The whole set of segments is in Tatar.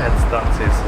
Әмәт станциясе.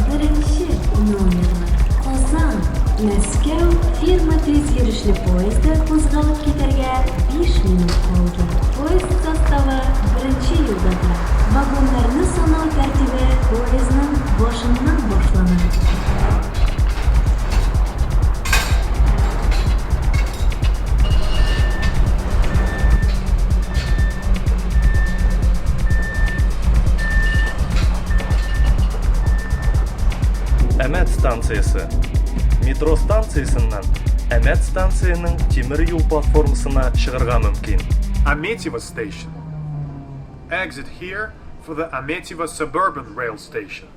Беренче номерлы Казан, Мәскәү фирма тизйөрешле поезды кузгалып китәргә 5 минут калды. Поезд составы беренче юлда тора. Вагоннарны санау тәртибе поездның башыннан башлана. Әмәт станциясе. Метро станциясеннән Әмәт станциянең тимер юл платформасына чыгарга мөмкин. Аметьево Station. Exit here for the Ametьево Suburban Rail Station.